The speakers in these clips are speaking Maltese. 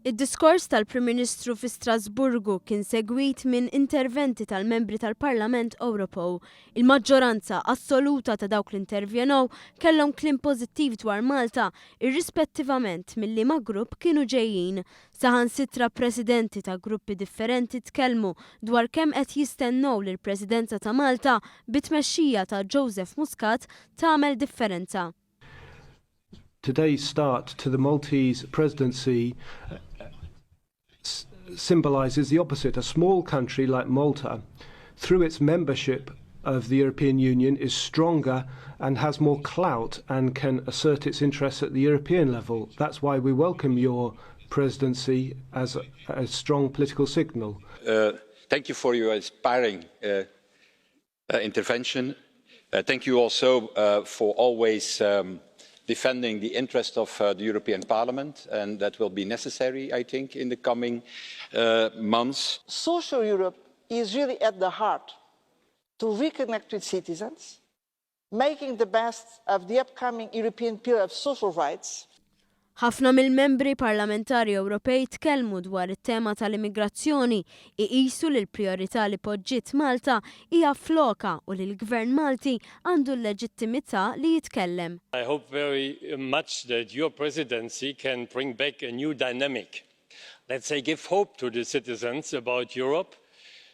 Id-diskors tal-Prim Ministru fi Strasburgu kien segwit minn interventi tal-membri tal-Parlament Ewropew. Il-maġġoranza assoluta ta' dawk li intervjenow kellhom kliem pożittiv dwar Malta irrispettivament minn liema grupp kienu ġejjin. Saħansitra presidenti ta' gruppi differenti tkellmu dwar kemm qed jistennew li l-Presidenza ta' Malta bit-tmexxija ta' Joseph Muscat tagħmel differenza. Today's start to the Maltese presidency symbolizes the opposite. A small country like Malta, through its membership of the European Union, is stronger and has more clout and can assert its interests at the European level. That's why we welcome your presidency as a strong political signal. Thank you for your inspiring intervention. Thank you also for always defending the interest of the European Parliament, and that will be necessary, I think, in the coming months. Social Europe is really at the heart to reconnect with citizens, making the best of the upcoming European Pillar of Social Rights. Ħafna mill-membri parlamentari Ewropej tkellmu dwar it-tema tal-immigrazzjoni, iqisu li l-prijorità li poġġiet Malta hija f'lokha u li l-Gvern Malti għandu l-leġittimità li jitkellem. I hope very much that your presidency can bring back a new dynamic. Let's say give hope to the citizens about Europe,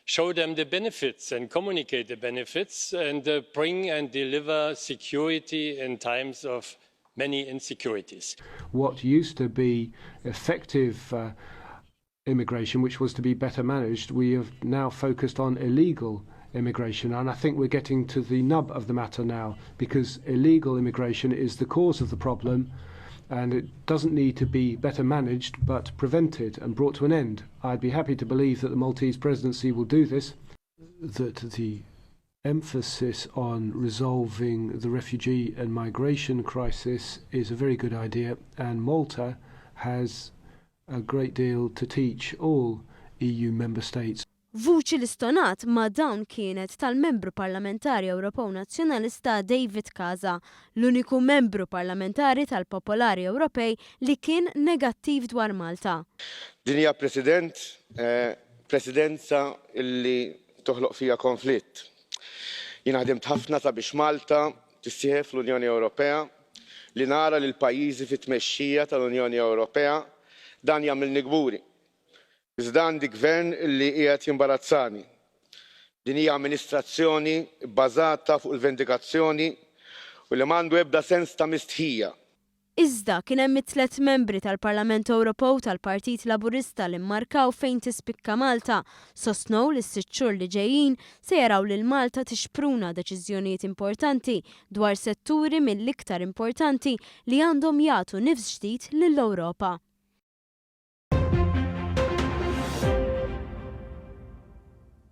show them the benefits and communicate the benefits and bring and deliver security in times of many insecurities. What used to be effective immigration, which was to be better managed, we have now focused on illegal immigration. And I think we're getting to the nub of the matter now, because illegal immigration is the cause of the problem, and it doesn't need to be better managed, but prevented and brought to an end. I'd be happy to believe that the Maltese presidency will do this, that the emphasis on resolving the refugee and migration crisis is a very good idea, and Malta has a great deal to teach all EU member states. Vuċi li stonat ma' dawn kienet tal-membru parlamentari Ewropew Nazzjonalista David Casa, l-uniku membru parlamentari tal-Popolari Ewropej li kien negattiv dwar Malta. Din hija, President, presidenza li toħloq fija konflitt. Jien ħdimt ħafna sabiex Malta tissieħeb fl-Unjoni Ewropea, li nara lil pajjiżi fit-tmexxija tal-Unjoni Ewropea dan jagħmilni kburi. Iżda għandi gvern li qiegħed jimbarazzani. Din hija amministrazzjoni bbażata fuq il-vendikazzjoni u li m'għandu ebda sens ta' mistħija. Iżda kien hemm it-tliet membri tal-Parlament Ewropew tal-Partit Laburista li mmarkaw fejn tispikka Malta, sostnew li s-sitt xhur li ġejjin se jaraw lil Malta tixpruna deċiżjonijiet importanti dwar setturi mill-iktar importanti li għandhom jagħtu nifs ġdid lill-Ewropa.